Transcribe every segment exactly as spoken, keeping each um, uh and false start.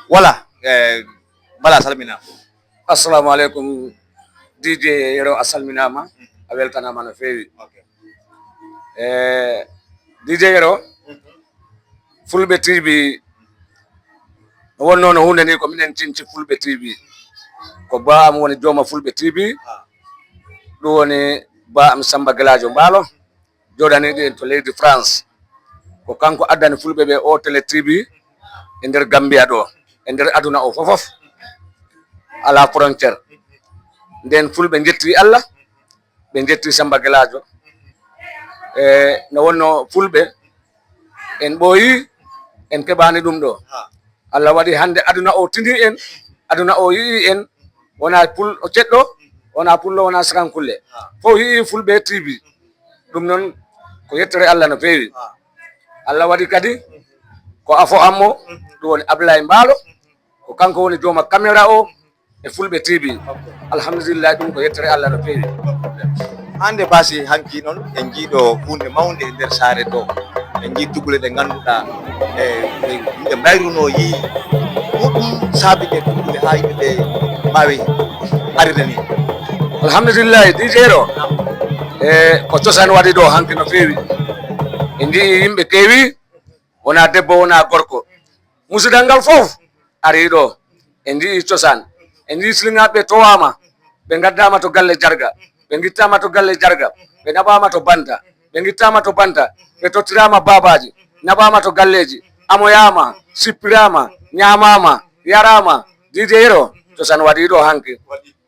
Voilà, eh, bala salmina. Assalamu alaikum. D J Yero, a salminaama, a weltanaama no feewi. Eh, D J Yero, Fulɓe T V, no wonno no huunde ni ko minen cinci Fulɓe T V. Ko ba am woni jooma Fulɓe T V. Ɗum woni ba am Samba Gelajo Mbaalo, jooɗaniiɗo en to leydi France. Ko kanko addani Fulɓe ɓe o Télé T V e nder Gambia ɗo, e nder aduna o fofof. Alaa frontière. Nden Fulɓe njetti Allah, ɓe njetti Samba Gelajo. E no wonno Fulɓe, en ɓooyi, en keɓaani ɗum ɗo. Allah waɗi hannde aduna o tini en, aduna o yi'i en, wonaa Pul o ceɗɗo, wonaa Pullo, wonaa Sarankulle. Fof yi'i Fulɓe T V. Ɗum noon ko yettere Allah no feewi. Allah waɗi kadi ko afo ammo, ɗum woni Ablaye Mbaalo, ko kanko woni jooma caméra o e Fulɓe T V. Alhamdulillah, ɗum ko yettere Allah no feewi. Hannde Basi, hanki noon en njiiɗo huunde mawnde e nder saare to. En njii tugule ɗe ngannduɗaa e, e yimɓe mbayruno yii. Ko ɗum saabi ɗe tugule haa yimɓe ɓe mbaawi arde ni? Alhamdulillah, D J ɗo. E ko cosaan waɗi ɗo hanki no feewi. En njii yimɓe keewi, wonaa debbo, wonaa gorko. Musidal ngal fof arii ɗo. En njii cosaan. En njii silingaaɓe ɓe towaama, ɓe ngaddaama to galle Jarga, ɓe ngittaama to galle Jarga, ɓe naɓaama to Banta, ɓe ngittaama to Banta, ɓe tottiraama baabaaji, naɓaama to galleeji, amoyaama, sippiraama, ñaamaama, yaraama. D J Yero, cosaan waɗii ɗo hanki.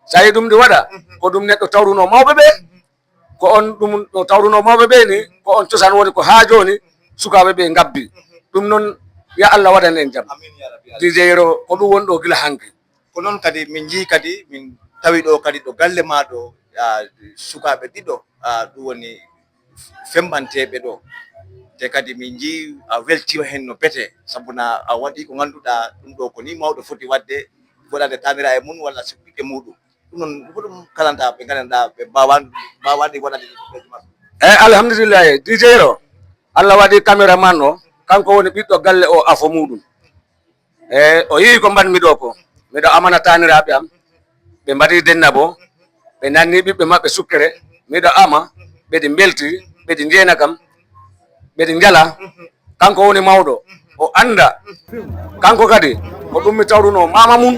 So a yii ɗum ɗi waɗa, ko ɗum neɗɗo tawruno mawɓe ɓe. Ko on ɗum no tawruno mawɓe ɓe ni, ko on cosaan woni ko haa jooni sukaaɓe ɓe ngabbi. Ɗum noon, ya Allah waɗan en jam. Amin, ya Rabbi. D J Yero, ko ɗum woni ɗo gila hanki. Ko noon kadi min njii kadi, min tawi ɗo kadi ɗo galle ma ɗo, a, sukaaɓe ɗiɗo, a, ɗum woni fembanteeɓe ɗo. Te kadi min njii a weltiima heen no bete, sabu na a waɗi ko ngannduɗaa ɗum ɗo ko ni mawɗo foti waɗde, waɗande taanira e mum walla si ɓiɓɓe muɗum. Ɗum noon, ko ɗum kalanta ɓe nganndanɗaa ɓe mbaawaani, mbaawaani waɗande ɗum ɓe maɓɓe. Eeyi, alhamdulillahi, D J Yero, Allah waɗi caméraman o, kanko woni ɓiɗɗo galle o afo muɗum. Eeyi, o yii ko mbaɗmi ɗo ko. Miɗo amana taaniraaɓe am, ɓe mbaɗi dennabo, ɓe nanni ɓiɓɓe maɓɓe sukkere, miɗo ama, ɓeɗi mbelti, ɓeɗi njeena kam, ɓeɗi njala. Kanko woni mawɗo, o annda. Kanko kadi, ko ɗum mi tawruno maama mum.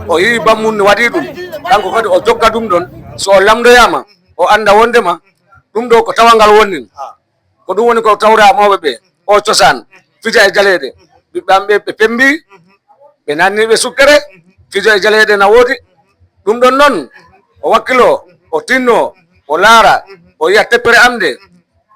O yii bammum no waɗi ɗum. Kanko kadi, o jokka ɗum ɗon. So o lamndoyaama, o annda wondema ɗum ɗo ko tawangal wonnin. Ko ɗum woni ko tawra mawɓe ɓe. O cosaan, fija e jaleeɗe. Ɓiɓɓe am ɓe, ɓe pembi, ɓe nanni ɓe sukkere, fijo e jaleeɗe na woodi. Ɗum ɗon noon, o wakkilo, o tinno, o laara, o yiya teppere am nde,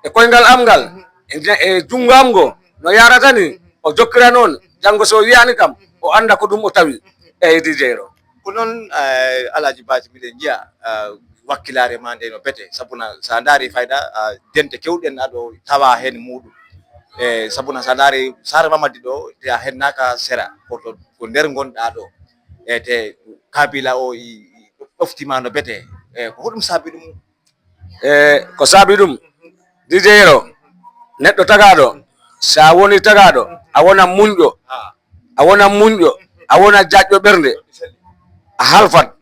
e koyngal am ngal, e je-, e junngo am ngo, no yaarata ni, o jokkira noon, janngo so yiyaani kam, o annda ko ɗum o tawi. Eeyi, D J ɗo. Ko noon, eh, Alhaji Basi, miɗen njiya, eh, wakkilaare ma nde no bete, sabu na, so a ndaari fayda, ah, dente keewɗen aɗo tawa heen muuɗum. Eh, sabu na, so a ndaari Saare Mamadi ɗo, te a hennaaka sera, ko to, ko nder ngonɗaa ɗo. E te kaabila o i, i ɗofti ma no bete. Eh, ko hoɗum saabi ɗum? E ko saabi ɗum, D J Yero, neɗɗo tagaaɗo, so a woni tagaaɗo, a wona muñƴo, a wona muñƴo, a wona jaajɗo ɓernde, a halfat,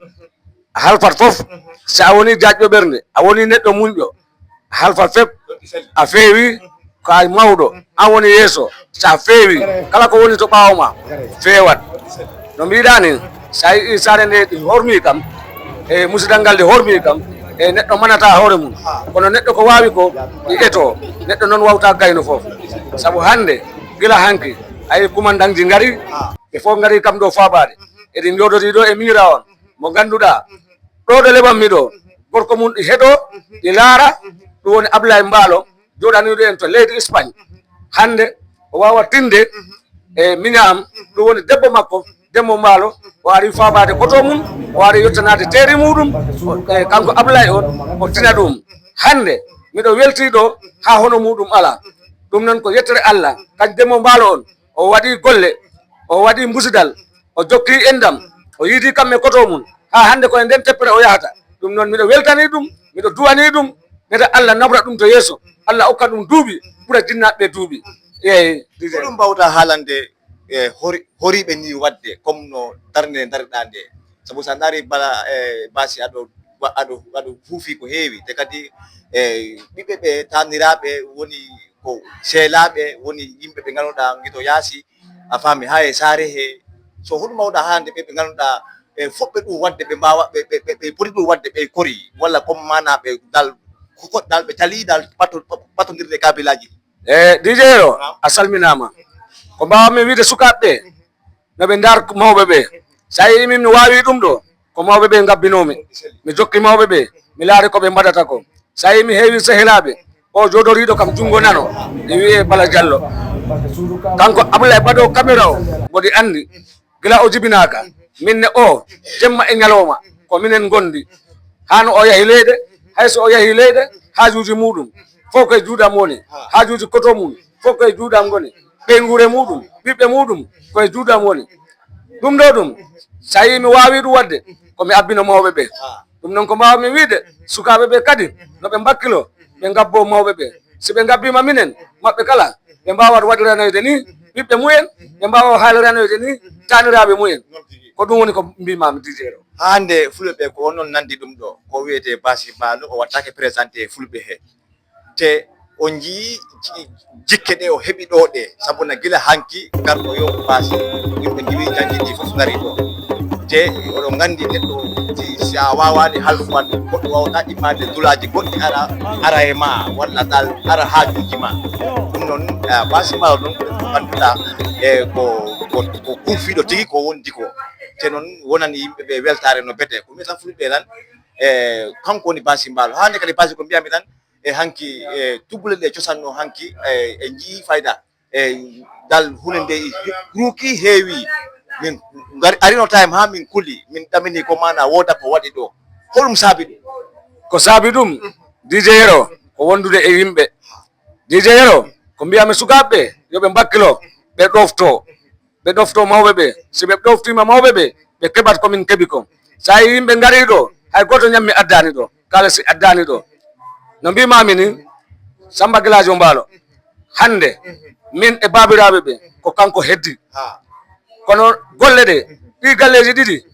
a halfat fof. So a woni jaajɗo ɓernde, a woni neɗɗo muñƴo, a halfat fep, a feewi, ko a mawɗo, an woni yeeso. So a feewi, kala ko woni to ɓaawo ma, feewat. No mbiɗa ni, so a yii saare nde ɗi hormi kam, e musidal ngal ɗi hormi kam, e neɗɗo manata hoore mum. Kono neɗɗo ko waawi ko, ɗi eto. Neɗɗo noon wawta gayno fof. Sabu hannde, gila hanki, a yii kumandanji ngari, ɓe fof ngari kam ɗo faabaade. Eɗi njooɗodii ɗo e miira on, mo ngannduɗaa, ɗo ɗo leɓanmi ɗo, gorko mum ɗi heɗo, ɗi laara, ɗum woni Ablaye Mbaalo, jooɗaniiɗo en to leydi Espagne. Hannde o waawa tinde e miña am, ɗum woni debbo makko, Dembo Mbaalo, o ari faabaade koto mum, o ari yettanaade teeri muɗum, o, e kanko Ablaye on, o tina ɗum. Hannde miɗo weltii ɗo haa hono muɗum alaa. Ɗum noon ko yettere Allah, kañ Dembo Mbaalo on, o waɗi golle, o waɗi mbusidal, o jokki enɗam, o yiidi kamɓe koto mum, haa hannde ko e nden teppere o yahata. Ɗum noon miɗo weltanii ɗum, miɗo duwanii ɗum, mbiyata Allah nabra ɗum to yeeso, Allah okka ɗum duuɓi, ɓura jinnaaɓe ɓe duuɓi. Eeyi, ko ɗum mbawta haalande e hori-, horiiɓe nii waɗde, comme no darnde nde ndariɗaa nde. Sabu so a ndaari bala, e, Baasi, aɗo wa-, aɗo, aɗo huufi ko heewi, te kadi, e, ɓiɓɓe ɓe, taaniraaɓe woni ko seelaaɓe, woni yimɓe ɓe ngannduɗaa ngito yaasi, a faami, haa e saare he. So hoɗum mawɗa haalde ɓe, ɓe ngannduɗaa, e, fof ɓe ɗum waɗde, ɓe mbaawa, ɓe, ɓe, ɓe, ɓe poti ɗum waɗde, ɓe kori, walla comme maanaa ɓe dal, ko, ko dal ɓe calii dal pato-, patondirde kabilaaji ɗi. E, D J Yero, a salminaama. Ko mbaawmi wiide sukaaɓe ɓe, no ɓe ndaar mawɓe ɓe. So a yii min mi waawi ɗum ɗo, ko mawɓe ɓe ngabbinoomi. Mi jokki mawɓe ɓe, mi laari ko ɓe mbaɗata ko. So a yii mi heewi sehilaaɓe, o jooɗoriiɗo kam junngo nano, e wiyee Bala Jallo. Kanko Ablaye baɗo caméra o, mboɗi anndi. Gila o jibinaaka, min ne o, jemma e ñalawma, ko minen ngondi. Haa no o yahi leyɗe, hay so o yahi leyɗe, haajuuji muuɗum, fof ko e juuɗam woni. Haajuuji koto mum, fof ko e juuɗam ngoni. Ɓeynguure muuɗum, ɓiɓɓe muuɗum, ko e juuɗam woni. Ɗum ɗo ɗum, so a yii mi waawi ɗum waɗde, ko mi abbino mawɓe ɓe. Ɗum noon ko mbaawmi wiide, sukaaɓe ɓe kadi, no ɓe mbakkiloo, ɓe ngabboo mawɓe ɓe. Si ɓe ngabbiima minen, maɓɓe kala, ɓe mbaawat waɗiranoyde ni ɓiɓɓe mumen, ɓe mbaawa haaliranoyde ni taaniraaɓe mumen. Ko ɗum woni ko mbiimaami, D J ɗo. Hannde Fulɓe ɓe ko onon nanndi ɗum ɗo, ko wiyetee Baasi Mbaalo, o waɗtaake présenté Fulɓe he. Te on njiyii ji-, jikke ɗe o heɓi ɗo ɗe, sabu na gila hanki garɗo yo ko Baasi, yimɓe ndiwi janngi ɗi fof ngari ɗo. Te oɗon nganndi neɗɗo si, si a waawaani halfuwan, goɗɗo waawata ɗimmaade dulaaji goɗɗi ara, ara e ma, walla dal ara haajuuji ma. Ɗum noon, eh, Baasi Mbaalo noon ko ngannduɗaa, eh, ko, ko, ko kuufiiɗo tigi ko wondi ko. Te noon wonani yimɓe ɓe weltaare no bete. Ko mi tan Fulɓe tan, eh, kanko woni Baasi Mbaalo. Haa nde kadi Baasi ko mbiyami tan, e hanki, e tugguleeɗe ɗe cosanno hanki, e, e njii fayda. E dal huunde nde ruuki heewi. Min ngari, arino time haa min kuli, min ɗamini ko maana wooda ko waɗi ɗo. Ko ɗum saabi ɗum? Ko saabi ɗum, D J Yero, ko wondude e yimɓe. D J Yero, ko mbiyami sukaaɓe ɓe, yo ɓe mbakkilo, ɓe ɗofto. Ɓe ɗofto mawɓe ɓe. Si ɓe ɗoftiima mawɓe ɓe, ɓe keɓat ko min keɓi ko. So a yii yimɓe ngarii ɗo, hay gooto ñammi addaani ɗo. Kala si addaani ɗo. No mbiimaami ni, Samba Gilaajo Mbaalo, hannde, min e baabiraaɓe ɓe, ko kanko heddi. Kono golle ɗe, ɗii galleeji ɗiɗi,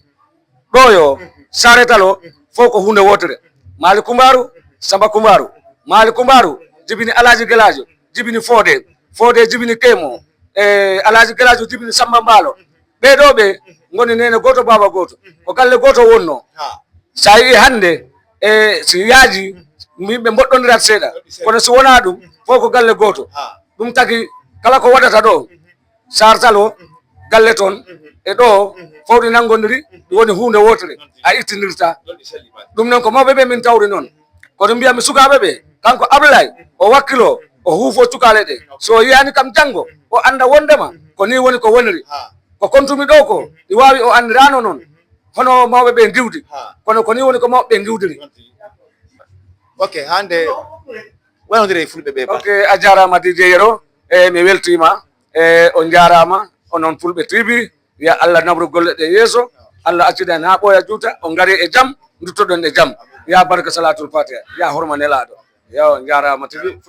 ɗo yo, Saare Talo, fof ko huunde wootere. Maali Kumbaaru, Samba Kumbaaru. Maali Kumbaaru, jibini Alaaji Gilaajo, jibini Foode. Foode jibini Keemo. E, Alaaji Gilaajo jibini Samba Mbaalo. Ɓee ɗoo ɓe ngoni neene gooto, baaba gooto. Ko galle gooto wonnoo. So a yii hannde, e, si yaaji, yimɓe mboɗɗondirat seeɗa. Kono si wonaa ɗum, fof ko galle gooto. Ɗum tagi kala ko waɗata ɗo, Saare Talo, galle toon, e ɗo, fof ɗi nanngondiri, ɗi woni huunde wootere. A ittindirta. Ɗum noon ko mawɓe ɓe min tawri noon. Kono mbiyami sukaaɓe ɓe, kanko Ablaye, o wakkilo, o huufo cukaale ɗe. So o yiyaani kam janngo, o annda wondema ko nii woni ko woniri. Ko kontumi ɗo ko, ɗi waawi o anndirano noon. Hono mawɓe ɓe ndiwdi. Kono ko nii woni ko mawɓe ɓe ndiwdiri. Ok, hannde wonondire e Fulɓe ɓe ba. Ok, a jaaraama D J Yero, e mi weltiima, e on njaaraama, onon Fulɓe T V, ya Allah nabru golle ɗe yeeso, Allah accida en haa ɓooya juuta, on ngari e jam, nduttoɗon e jam. Ya barka Salatul Fatiha, ya horma Nelaaɗo. Yo, on njaaraama tigi.